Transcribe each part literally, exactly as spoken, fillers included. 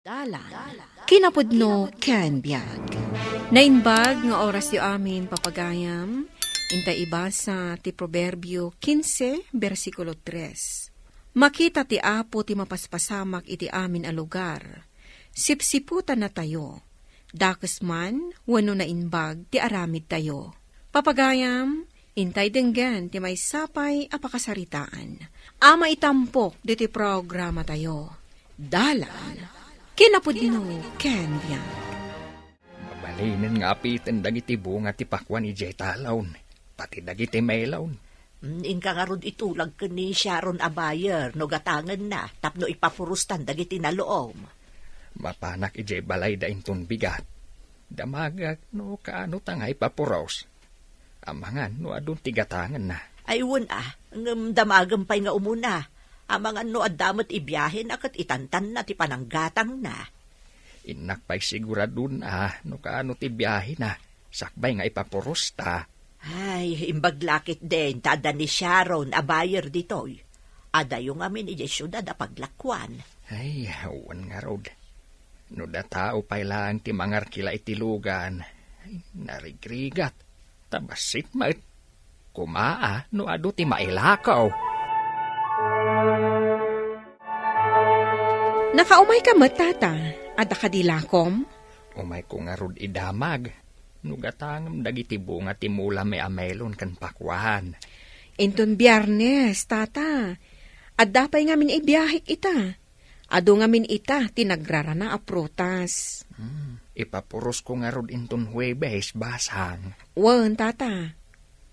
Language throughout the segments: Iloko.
Dalan, kinapudno ken biag. Naimbag nga orasyo amin, papagayam. Intay ibasa ti Proverbio kinse, bersikulo tres. Makita ti Apo ti mapaspasamak iti amin a lugar. Sipsiputannatayo. Dakes man wenno naimbag ti aramidtayo. Papagayam, intay denggen ti maysa pay a pakasaritaan a maitampok ditoy programatayo. Dalan, kinapudno ken biag. Mabalinen nga apiten dagiti bunga ti pakuan idiay talon, pati dagiti melon. Mm, inka ngarud itulag ken ni Sharon a buyer no gatangenna tapno ipapurostan dagiti naluom. Mapanak idiay balayda inton bigat. Damagek no kaano ta nga ipapuros. Amangan no adun ti gatangenna. Ay, wen a, ngem damagem pay nga umuna. Amangan no adda met ibiahena ket itantanna ti pananggatangna. Innak pay siguradon a no kaano ti biahena, sakbay nga ipapurosta. Ay, imbag la ketdin ta adda ni Sharon a buyer ditoy. Adayo ngamin idiay siudad a paglakuan. Ay, wen ngarud. No da tao pay laeng ti mangarkila iti lugan, ay, narigrigat. Ta bassit met. Kumaa no adu ti mailakaw. Nakaumayka met, tata. Adda kadi lakom? Umayko ngarud idamag. No gatangem dagiti bunga ti mulami a melon ken pakuan. Inton Biernes, tata. Adda pay ngamin ibiahek ita. Adu ngamin ita ti nagrarana a prutas. Hmm, ipapurosko ngarud inton Huwebes, basang. Wen, tata.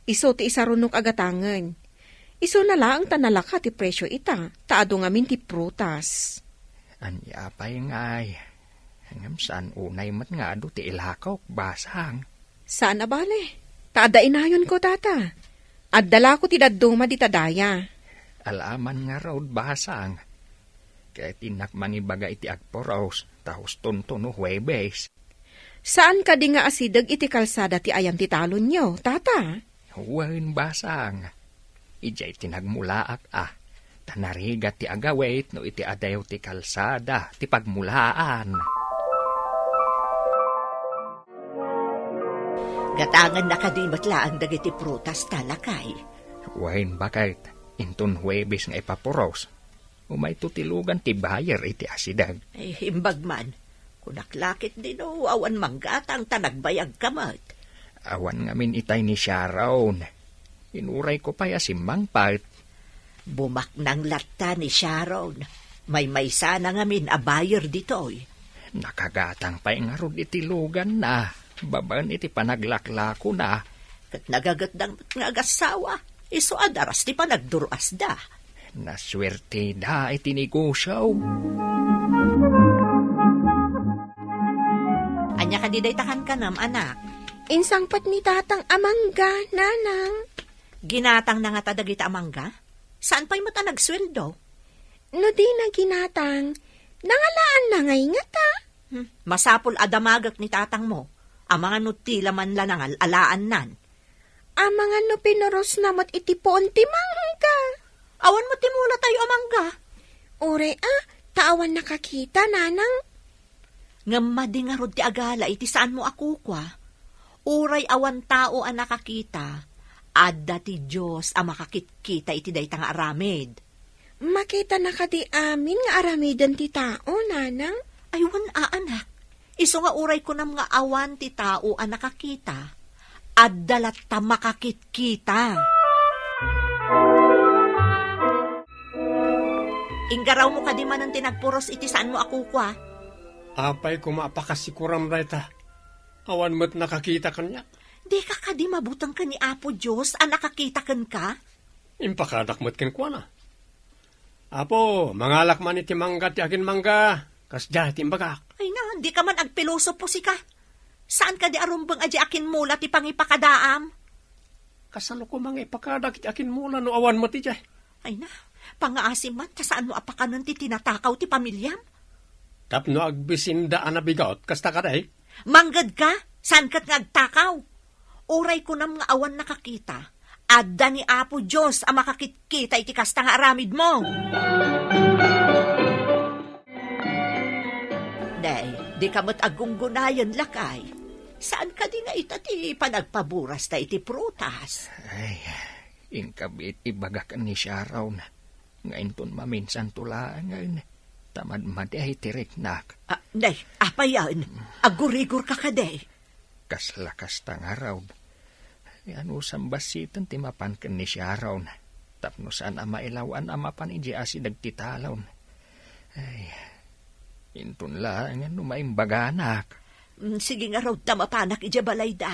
Isu ti isarunok a gatangen. Isuna laeng ta nalaka ti presio ita, ta adu ngamin ti prutas. Ania pay ngay? Ngem saan unay met nga adu ti ilakok, basang. Saan a bale. Ta adda inayonko, tata. Adda lako ti dadduma dita daya. Alaman ngarud, basang. Ket innak mangibaga iti agpuros, ta hustonto no Huwebes. Saan kadi nga asideg iti kalsada ti ayan ti talonyo, tata? Wen, basang. Idiay ti nagmulaak a. Ta narigat ti agawit no iti adayo ti kalsada ti pagmulaan. Gatangenna kadi met laeng dagiti prutas ta, lakay? Wen, baket. Inton Huwebes nga ipapuros. Umayto ti lugan ti buyer iti asideg. Ay, imbag man. Kunak la ketdi no awan manggatang ta nagbayagka met. Awan ngamin itay ni Sharon. Inurayko pay a simmangpet. Bumaknang latta ni Sharon. Maymaysana ngamin a buyer ditoy. Nakagatang pay ngarud iti luganna, babaen iti panaglaklakona. Ket nagagetdang met nga agassawa. Isu a daras ti panagdur-asda. Nasuerteda iti negosio. Ania kadi dayta kankanam, anak? Insangpet ni tatang a mangga, nanang. Ginatangna ngata dagita a mangga? Saan pay met a nagsueldo? No dina ginatang, nangalaanna ngay ngata. Hmm, masapul a damagek ni tatangmo. Amangan no tila man la nangal-alaannan. Amangan no pinurosna met iti puon ti mangga. Awan met ti mulatayo a mangga. Uray a, ta awan nakakita, nanang. Ngem madi ngarud ti agala iti saanmo a kukua. Uray awan tao a nakakita, adda ti Dios a makakitkita iti dayta nga aramid. Makitana kadi amin nga aramiden ti tao, nanang? Ay, wen a, anak. Isu nga uray kunam nga awan ti tao a nakakita, adda latta makakitkita. Inggarawmo kadi manen ti nagpuros iti saanmo a kukua? Apay koma a pakasikuram dayta? Awan met nakakita kaniak. Dika kadi mabuteng ken ni Apo Dios a nakakita kenka? Impakadak met kenkuana. Apo, mangalak man iti mangga ti aginmangga, kasdiay ti imbagak. Ay na, dika man agpilosopo sika. Saan kadi a rumbeng a di akinmula ti pangipakadaam? Kasano koma nga ipakadak iti akinmula no awan met idiay? Ay na, pangngaasim man ta saanmo a pakanen ti tinatakaw ti pamiliam? Tapno agbisinda a nabigat, kasta kadi? Manggedka, saan ket nga agtakaw? Uray kunam nga awan nakakita, adda ni Apo Dios a makakitkita iti kasta nga aramidmo. Nay, dika met aggunggunayen, lakay. Saan kadi nga ita ti panagpaburasta iti prutas? Ay, inkabiit ibagak ni Sharon nga inton maminsanto laengen, ta madmadi ti riknak. Ah, nay, apayan? Aggurigor ka kadi? Kasla kasta ngarud. Ay, anusam bassiten ti mapan ken ni Sharon, tapno saan a mailaw-an a mapan idiay asideg ti talon. Ay, inton laengen no maimbaganak. Mm, sige ngarud ta mapanak idiay balayda.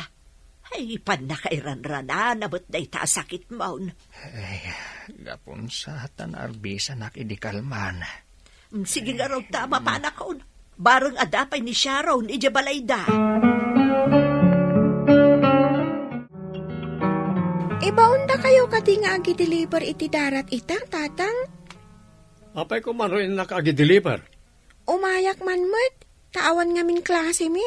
Ay, pannakairanranana met dayta a sakitmon. Ay, gapun sa ta naarbisanak idi kalman. Mm, sige ngarud ta mapanakon. Bareng adda pay ni Sharon idiay balayda. Ibaondakayo kadi nga agi-deliver iti darat ita, Tatang? Apay koma no innak agi-deliver? Umayak man met, ta awan ngamin klasemi.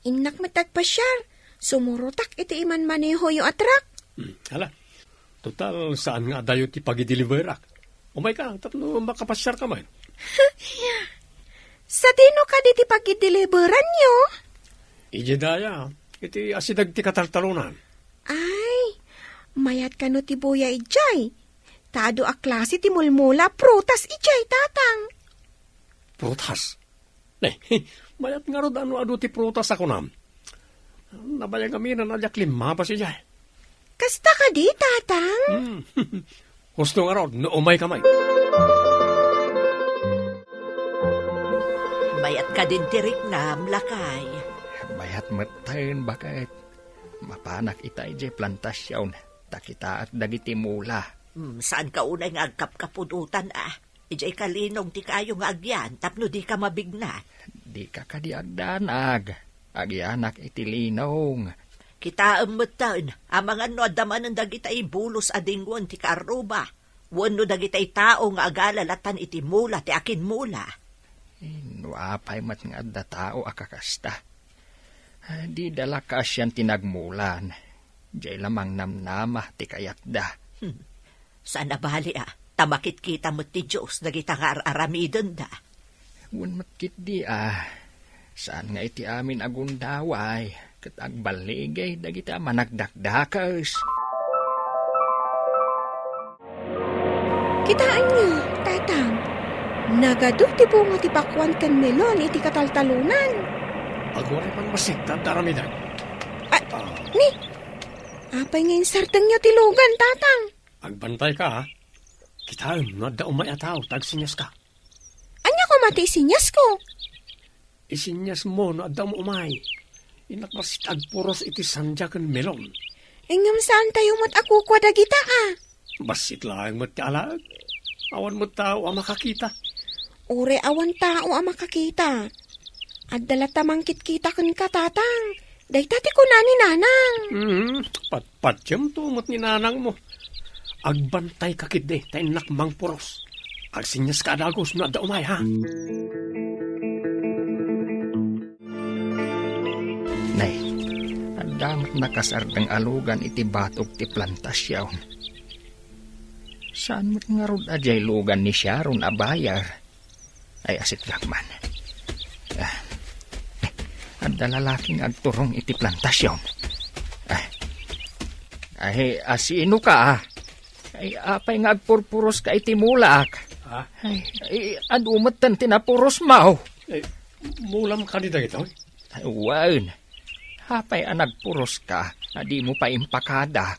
Innak met agpasiar. Sumurotak iti imanmanehoyo a truck. Hmm, hala. Total, saan nga adayo ti pagideliverak? Umayka, tapno makapasiarka man. Sadino kadi ti pagideliveranyo? Idiay daya, iti asideg ti kataltalonan. Ay, mayat kano ti buya idiay. Ta adu a klase ti mulmula, prutas idiay, Tatang. Prutas? Ne, mayat ngarud a no adu ti prutas a kunam. Nabayag amin a diak limmabas idiay. Kasta kadi, Tatang? Hmm. Husto ngarud, no umayka met. Mayat kadin ti riknam, lakay. Mayat metten, baket. Mapanak ita idiay plantasion, ta kitaek dagiti mula. Hmm, saanka unay nga agkapkapudotan, a? Idiay kalinong ti kayo nga agyan tapno dika mabignat. Dika kadi agdanag. Agyanak iti linong. Kitaem metten, amangan no adda manen dagita ibulos a dingwen ti kaarruba, wenno dagitay tao nga agalalatan iti mula ti akinmula. Eh, no apay met nga adda tao a kakasta? Ah, dida la kaasian ti nagmulan. Diay la mangnamnama ti kayatda. Hmm. Saan a bali, a, ta makitkita met ti Dios dagita nga ar-aramidenda. Wen met ketdi, a, saan nga iti amin a gundaway ket agballigay dagiti a managdakdakes. Kitaenyo, Tatang, nagadu ti bunga ti pakuan ken melon iti kataltalonan. Aguray man masik ta adda aramiden. Ah, ni, apay nga insardengyo ti lugan, Tatang? Agbantayka, a. Kitaem no adda umay a tao ta agsinyaska. Ania koma ti isinyasko? Isinyasmo no adda umay. Innak bassit agpuros iti sandia ken melon. Ngem saantayo met a kukua dagita, a? Bassit laeng met ti alaek. Awan met tao a makakita. Uray awan tao a makakita, adda latta mangkitkita kenka, Tatang. Dayta ti kuna ni Nanang. Hmm, patpatiemto met ni Nanangmo. Agbantayka ketdi ta innak mangpuros. Agsinyaska a dagus no adda umay, ha? Nay, adda met nakasardeng a lugan iti batog ti plantasion. Saan met ngarud a diay lugan ni Sharon a buyer? Ay, asit gakman. Ah, adda lalaki nga agturong iti plantasion. Ah, ay, asino ka, a? Ay, apay nga agpurpuros ka iti mulak? Ha? Ay, ay, adu metten ti napuros mo. Eh, mulam kadi dagitoy? Ay, wen. Apay a nagpuros ka a di mo pay impakada?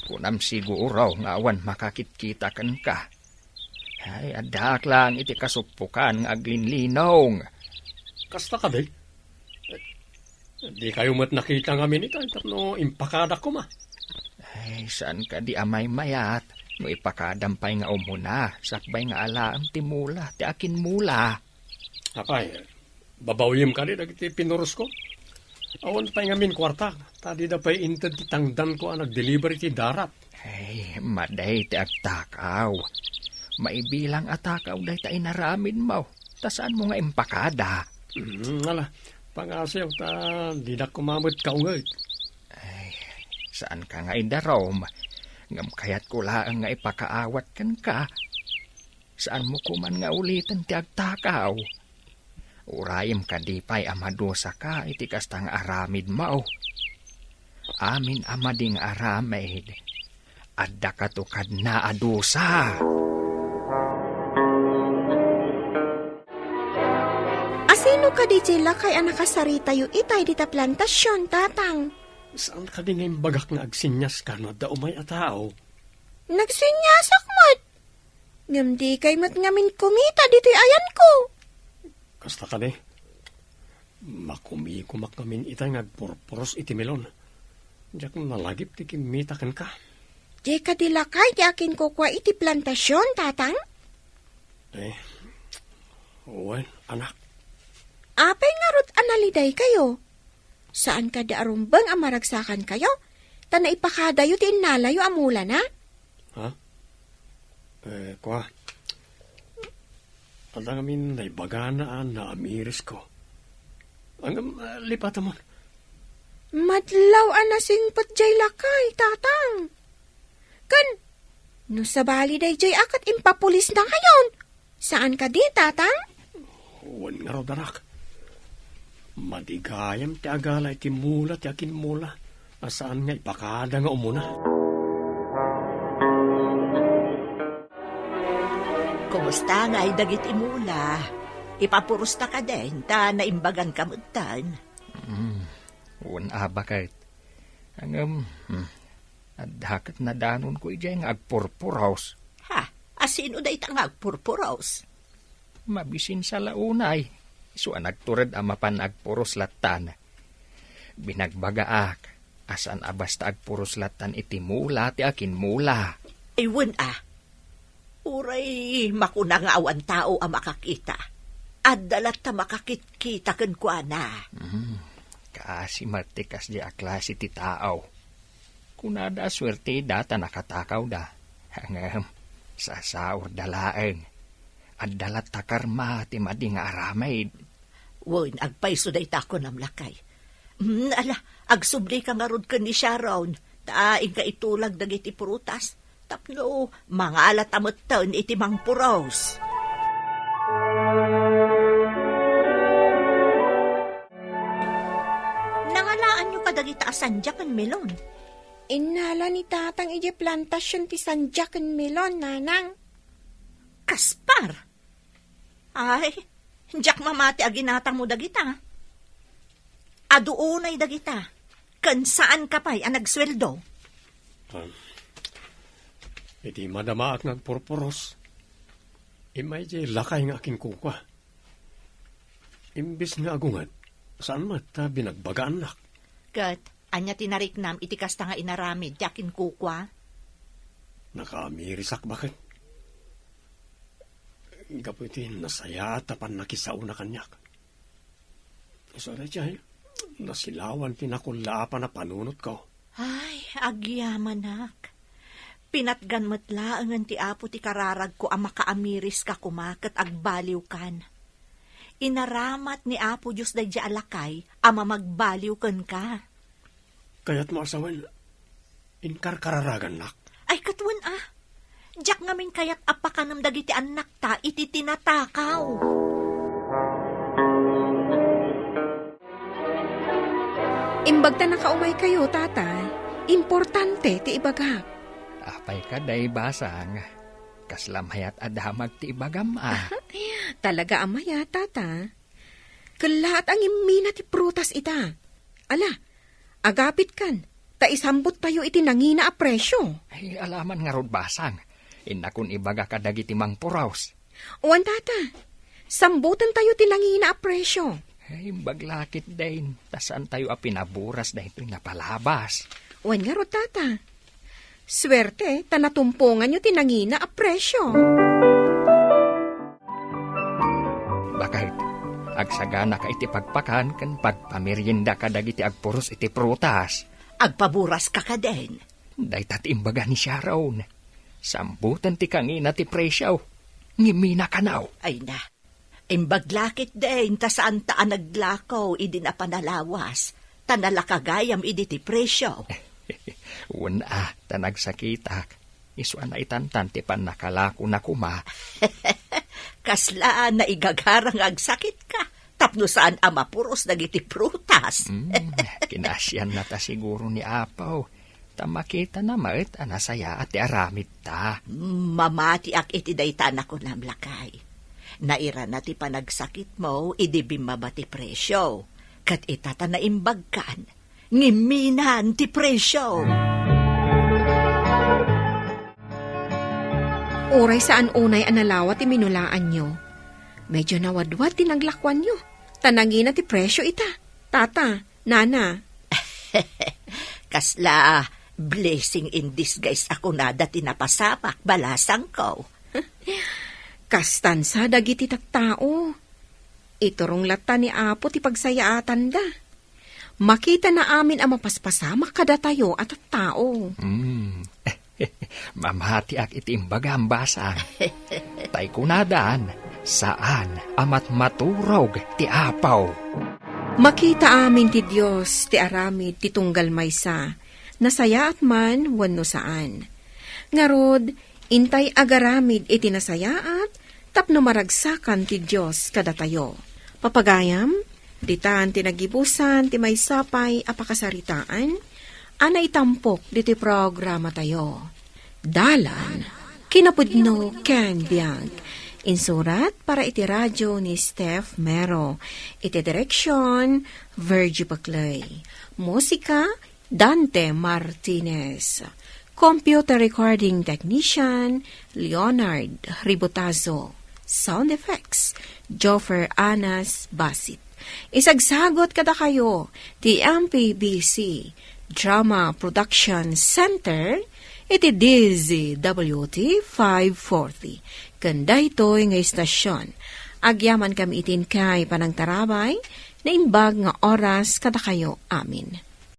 Kunam siguro nga awan makakitkita kenka. Ay, addaak lang iti kasuppokan nga aglinlinong. Kasta kadi? Eh, di kayo met nakita ngamin ita, tapno impakadak koma. Ay, saan kadi a maymayat no ipakadam pay nga umuna, sakbay nga alaem ti mula, ti akin mula. Apay, babawyem kadi dagiti pinurosko? Awan pay ngamin kuarta, ta dida pay inted ti tangdanko a nagdeliver iti darat. Ay, madi ti agtakaw. Maibilang a takaw dayta inaramidmo, ta saanmo nga impakada. Mm, ala, pangasiw ta didak koma met kaunget. Ay, saanka nga idarum, ngem kayatko laeng nga ipakaawat kenka. Saanmo koman nga uliten ti agtakaw. Urayem kadi pay a madusaka iti kasta nga aramidmo. Amin a madi nga aramid, addakato kadna a dusa. Asino kadi diay lakay a nakasaritayo itay dita plantasion, Tatang? Saan kadi nga imbagak nga agsenyas kano adda umay a tao? Nagsenyasak met. Ngem dikay met ngamin kumita ditoy ayanko. Kasta kadi, makumikomak ngamin itay nga agpurpuros iti melon. Diak nalagip ti kimmita kenka. Di kadi lakay ti akinkukua iti plantasion, Tatang? Eh, wen, anak. Apay ngarud a nalidaykayo? Saan kadi a rumbeng a maragsakankayo? Ta naipakadayo ti innalayo a mulana? Ha? Eh, kua. Adda ngamin naibagana a naamirisko. Ngem, eh, lipatamon. Madlaw a nasingpet diay lakay, Tatang. Ken, no sabali daydiay a ket impapulisnakayon, saan kadi, Tatang? Wen ngarud, anak. Madi gayam ti agala iti mula ti akinmula a saan nga ipakada nga umuna. Kumusta ngay dagiti mula? Ipapurosta kadin ta naimbaganka metten. Mm, wen a, baket. Ngem, hmm, adda ket nadanonko idiay nga agpurpuros. Ha? Asino dayta nga agpurpuros? Mabisin sa la unay, isu a nagtured a mapan agpuros lattan. Binagbagaak a saan a basta agpuros lattan iti mula ti akinmula. Ay, wen a. Uray makuna nga awan tao a makakita, adda latta makakitkita kenkuana. Hmm, kaasi met ti kasdi a klase ti tao. Kunada a suerteda ta nakatakawda. Ngem, sasaurda laeng. Adda latta karma ti madi nga aramid. Wen, agpayso dayta kunam, lakay. Hmm, ala, agsublika ngarud ken ni Sharon, ta inka itulag dagiti prutas, tapno mangalata metten iti mangpuros. Nangalaanyo kadagita a sandia ken melon? Innala ni Tatang idiay plantasion ti sandia ken melon, Nanang. Kaspar! Ay, diak mamati a ginatangmo dagita. Adu unay dagita, ken saanka pay a nagsueldo. Ah, iti madamaak nga agpurpuros, immay diay lakay nga akinkukua. Imbes nga agunget, saan met ta binagbagaannak. Ket ania ti nariknam iti kasta nga inaramid ti akinkukua? Nakaamirisak, baket. Gapu iti nasayaat a pannakisaona kaniak. Isu a daydiay, nasilawan ti nakullaapan a panunotko. Ay, agyamanak. Pinatgan met laengen ti Apo ti kararagko a makaamiriska koma ket agbaliwkan. Inaramat ni Apo Dios daydiay a lakay a mamagbaliw kenka. Kayatmo a sawen, inkarkararagannak? Ay, ket wen a. Diak ngamin kayat a pakanem dagiti annakta iti tinatakaw. Imbag ta nakaumaykayo, Tata. Importante ti ibagak. Apay kadi, Basang? Kasla mayat a damag ti ibagam, a? Talaga a mayat, Tata. Kellaat a ngimmina ti prutas ita. Ala, agapitkan, ta isambuttayo iti nangina a presio. Ay, alaman ngarud, Basang. Innakon ibaga kadagiti mangpuros. Wen, Tata, sambutentayo ti nangina a presio. Ay, imbag la ketdin, ta saantayo a pinaburas daytoy napalabas. Wen ngarud, Tata. Suerte, ta natumponganyo ti nangina a presio. Baket, agsaganaka iti pagpakan ken pagpamerienda kadagiti agpuros iti prutas. Agpaburaska kadin. Dayta ti imbaga ni Sharon. Sambuten ti kangina ti presio. Ngimmina kano. Ay na, imbag la ketdin ta saanta a naglako idi napan a lawas, ta nalaka gayam idi ti presio. Wen a, ta nagsakitak. Isu a naitantan ti pannakalakona koma. Kasla naigagara nga agsakitka. tapno saan a mapuros dagiti prutas. Mm, kinasiannata siguro ni Apo. Ta makitana met a nasayaat ti aramidta. Mamatiak iti dayta a nakunam, lakay. Nairana ti panagsakitmo idi bimmaba ti presio. Ket ita ta naimbagkan, ngimminan ti presio. Uray saan unay a nalawa ti minulaanyo, medyo nawadwad ti naglakuanyo, ta nangina ti presio ita. Tata, Nana. Kasla blessing in disguise a kunada ti napasamak, balasangko. Kastan sa dagiti tattao. Iturong latta ni Apo ti pagsayaatanda. Makitana amin a mapaspasamak kadatayo a tattao. Mm. Mamatiak iti imbagam, basang. Tay kunadan, saan a matmaturog ti Apo. Makita amin ti Dios ti aramid ti tunggal maysa, nasayaat man wenno saan. Ngarud, intay agaramid iti nasayaat tapno maragsakan ti Dios kadatayo. Papagayam, ditan ti nagibusan ti maysa pay a pakasaritaan a naitampok ditoy programatayo. Dalan, kinapudno ken biag. Insurat para iti radio ni Steph Mero. Iti direksyon, Virgie Paclay. Musika, Dante Martinez. Computer recording technician, Leonard Ribotazo. Sound effects, Joffer Anas Basit. Isagsagot kadakayo ti M P B C Drama Production Center iti D Z W T five forty. Ken daytoy nga istasyon, agyamankami iti inkay panangtarabay, naimbag nga oras kadakayo amin.